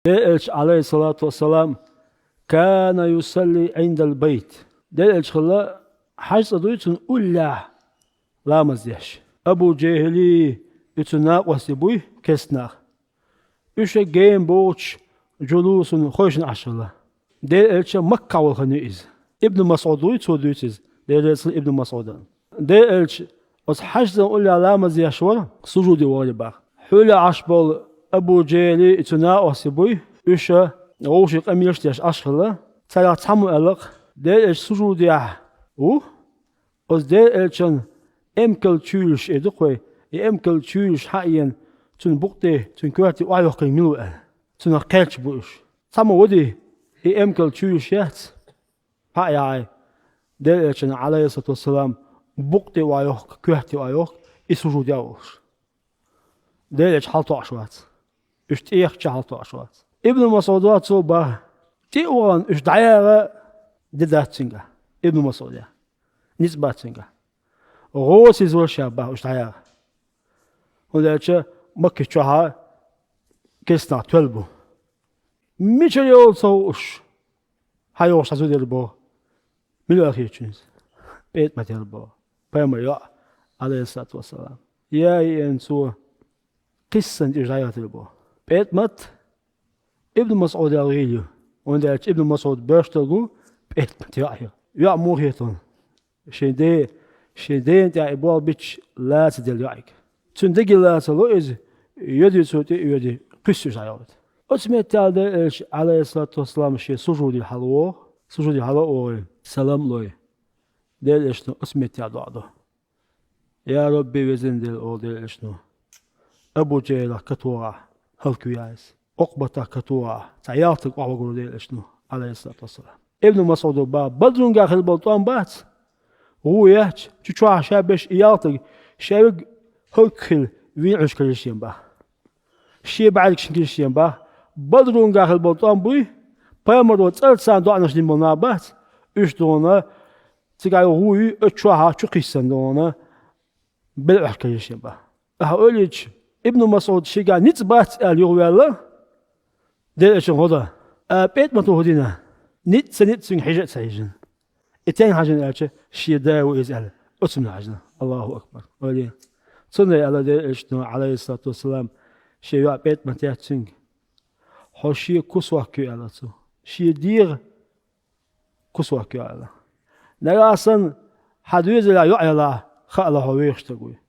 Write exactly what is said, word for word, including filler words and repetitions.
Делан Элча, Ӏалайхиссалату вассалам, كان يصلي عند البيت. Делан Элча хилла, хьажцӀа дуй цун уллехь ламаз деш. Абу ЖахӀили, и цун накъостий буй, керста нах. Уьш гена бохучу жулусун хойшина Ӏаш хилла. Делан Элча Маккахь волу хан ю иза. Ибн МасӀуд вуй, цо дуьйцу иза, Дела реза хила Ибн МасӀудан. Делан Элча оцу хьажцӀан уллехь ламаз деш вара, сужуде вахара боху. Хьолехь Ӏаш болу Абу ЖахӀили, и цун накъостий буй, уьш вовшийн къамелаш деш Ӏаш хилла. Царах цхьаммо аьлла-кх: «Делан Элча сужудехь ву, оцу Делан Элчан эмкал чуьйлуш эр ду-кх вай, и эмкал чуьйлуш хьаена, цуьнан букъ тӀе, цуьнан коьрте охьайохкарг мила ву?» – аьлла. Цунах кхаьчна бу уьш. Цхьаммо ву-дий, и эмкал чуьйлуш яц, хьа а яхьий, Делан Элчан, Ӏалайхиссалату вассалам, букъ тӀе охьайохку, коьрте охьайохку, и сужуде а волуш. Делан Элча хьалатоьхьуш вац. Уьш тӀехачу хьалатоьхьуш вац. Ибн МасӀуда цо боху: «ТӀе а вахана уьш дӀаяха де дац цуьнгахь». Ибн МасӀуда: «НицкъаӀ бац цуьнгахь. ГӀо сизвара ша боху уьш дӀаяха. ХӀунда аьлча Макки чохь керста нах тоьлла бу. Мичара йолу ца хууш хьайогӀуш хьан зуда яра боху. Мила яра хеташ иза? ПетӀамат яра боху, пайхамаран йоӀ, Ӏалайхиссалату вассалам. Я еана цо, кхиссана тӀе уьш дӀаяхийтира боху». ПетӀамат Ибн МасӀудел гӀийла ю, хӀунда аьлча Ибн МасӀуд боьрша стаг ву, ПетӀамат йоӀ ю. ЙоӀ муха хета хьуна? Шен ден, шен дена тӀехь и болх бича лацаделла йоӀ-кх. Цуьнан дегий лацало иза, йоьдий цо тӀе а йоьдий, кхуьссуш дӀайохуьйту. Оцу меттехь Делан Элча, Ӏалайхиссалату вассалам, шен сужуде хьала вогӀу, сужуде хьала а вогӀий, салам а лой, Делан Элчано оцу меттехь доӀа до. «Я Рабби, везан Дела, – олу Делан Элчано, – Абу ЖахӀилах катохахь, хӀаллаквехьа иза. Ӏукъбатах катохахь, цхьа ялтаг охьавогӀур ву Делан Элчано, Ӏалайхиссалату вассалам». Ибн МасӀуда боху: «Бадрун-гахь хилла болу тӀом бац? ГӀу яц, чу чохь ша беш и ялтаг, ша верг хӀаллакьхилла вийна Ӏуьншкара йиш йина боху. Шен бӀаьргашна йиш йина боху. Бадрун-гахь хилла болу тӀом буй, пайхамаро цӀарца доӀанаш дина болу нах бац, уьш дуьйна цигахь гӀу ю, оцу чохь чу кхиссина дуьйна, белла Ӏуьншкара йиш йина боху». Ахьа ойла йича, Ибн МасӀуд шегахь ницкъ бац аьлла юхаваьлла, Делан Элчан гӀо дан. А ПетӀамато хӀун дина? Ницкъ ца ницкъ цуьнга хьежа а ца хьежна. И стенга хьаьжна аьлча, шен да ву иза аьлла, оцунна хьаьжна. Аллаху акбар. Ойла е. Цундела аьлла Делан Элчано, Ӏалайхиссалату вассалам, шен йоӀ ПетӀамат яц цуьнга: «Хьо шен кусок ю», – аьлла цо. «Шен дегӀан кусок ю», – аьлла. Нагахь санна хьан доьзалехь йоӀ ялахь, хаалахь хьо вехаш стаг вуй.